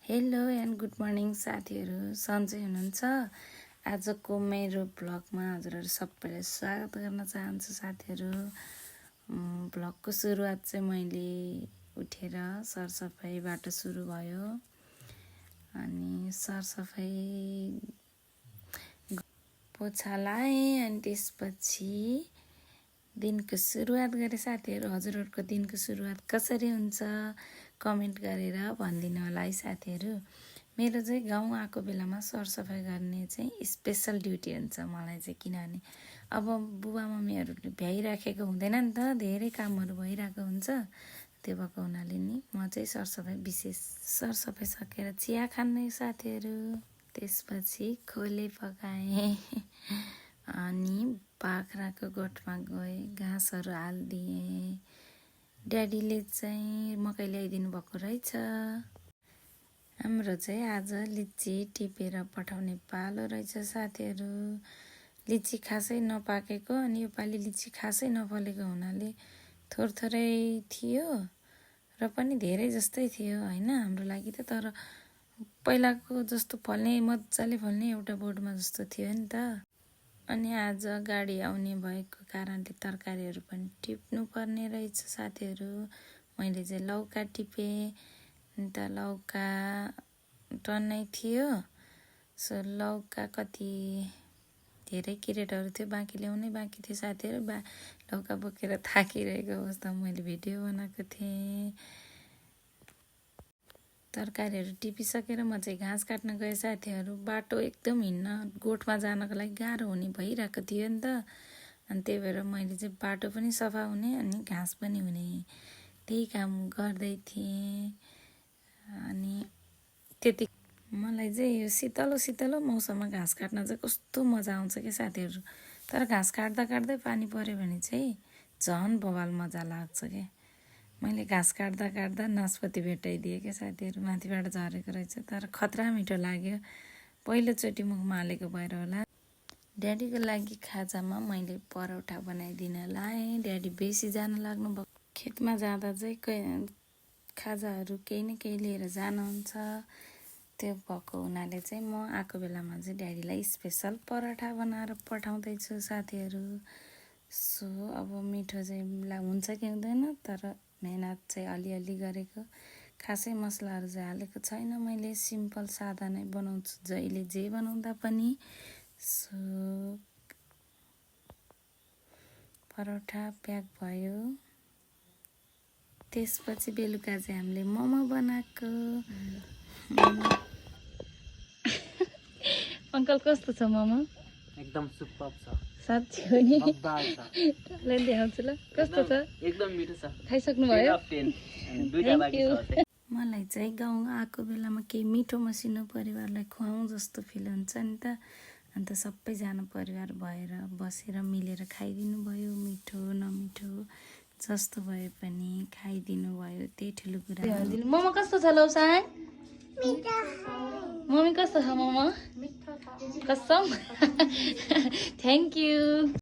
Hello and good morning साथीहरू, सन्चै हुनुहुन्छ? आजको मेरो भ्लगमा हजुरहरू सबैलाई स्वागत गर्न चाहन्छु साथीहरू। भ्लगको सुरुवात चाहिँ मैले उठेर सरसफाइबाट सुरु भयो। अनि सरसफाइ पोछा लाएँ अनि त्यसपछि दिनको सुरुवात गरेँ साथीहरू। हजुरहरूको दिनको सुरुवात कसरी हुन्छ कमेन्ट गरेर भनिदिनु होला है साथीहरू। मेरो चाहिँ गाउँ आएको बेलामा सरसफाइ गर्ने चाहिँ स्पेसल ड्युटी हुन्छ मलाई चाहिँ, किनभने अब बुबा मम्मीहरूले भ्याइराखेको हुँदैन नि त, धेरै कामहरू भइरहेको हुन्छ। त्यो भएको हुनाले नि म चाहिँ सरसफाइ सकेर चिया खाने साथीहरू। त्यसपछि खोले पकाएँ अनि बाख्राको गोठमा गएँ, घाँसहरू हालिदिएँ। ड्याडीले चाहिँ मकै ल्याइदिनु भएको रहेछ। हाम्रो चाहिँ आज लिची टिपेर पठाउने पालो रहेछ साथीहरू। लिची खासै नपाकेको, अनि योपालि लिची खासै नफलेको हुनाले थोरै थियो र पनि धेरै जस्तै थियो होइन हाम्रो लागि त। तर पहिलाको जस्तो फल्ने, मजाले फल्ने एउटा बोर्डमा जस्तो थियो नि त। अनि आज गाडी आउने भएको कारणले तरकारीहरू पनि टिप्नु पर्ने रहेछ साथीहरू। मैले चाहिँ लौका टिपेँ, अन्त लौका टन्नै थियो। सो लौका कति धेरै क्यारेटहरू थियो, बाँकी ल्याउनै बाँकी थियो साथीहरू। लौका बोकेर थाकिरहेको अवस्थामा मैले भिडियो बनाएको थिएँ। तरकारीहरू टिपिसकेर म चाहिँ घाँस काट्न गएँ साथीहरू। बाटो एकदम हिँड्न गोठमा जानको लागि गाह्रो हुने भइरहेको थियो नि त। अनि त्यही भएर मैले चाहिँ बाटो पनि सफा हुने अनि घाँस पनि हुने त्यही काम गर्दै थिएँ। अनि त्यति मलाई चाहिँ यो शीतलो मौसममा घाँस काट्न चाहिँ कस्तो मजा आउँछ कि साथीहरू। तर घाँस काट्दा काट्दै पानी पऱ्यो भने चाहिँ झन् बवाल मजा लाग्छ क्या। मैले घाँस काट्दा नासपति भेटाइदिएँ क्या साथीहरू, माथिबाट झरेको रहेछ तर खतरा मिठो लाग्यो। पहिलोचोटि मुखमा हालेको भएर होला। ड्याडीको लागि खाजामा मैले परौठा बनाइदिन लाएँ। ड्याडी बेसी जान लाग्नुभयो। खेतमा जाँदा चाहिँ खाजाहरू केही न केही लिएर जानुहुन्छ। त्यो भएको हुनाले चाहिँ म आएको बेलामा चाहिँ ड्याडीलाई स्पेसल पराठा बनाएर पठाउँदैछु साथीहरू। सो अब मिठो चाहिँ हुन्छ कि हुँदैन, तर मेहनत चाहिँ अलिअलि गरेको। खासै मसलाहरू चाहिँ हालेको छैन मैले, सिम्पल सादा नै बनाउँछु जहिले जे बनाउँदा पनि। सो परोठा प्याक भयो। त्यसपछि बेलुका चाहिँ हामीले मोमो बनाएको। अङ्कल कस्तो छ मोमो? एकदम सुपर छ। साँच्ची हो नि? देखाउँछु ल कस्तो छ। एकदम मिठो छ। खाइसक्नु भयो? मलाई चाहिँ गाउँ आएको बेलामा केही मिठो मसिनो परिवारलाई खुवाउँ जस्तो फिल हुन्छ नि त। अन्त सबैजना परिवार भएर बसेर मिलेर खाइदिनु भयो, मिठो नमिठो जस्तो भए पनि खाइदिनु भयो, त्यही ठुलो कुरा। मोमो कस्तो छ लौसाङ? मम्मी कस्तो छ मोमो? कसम? Thank you.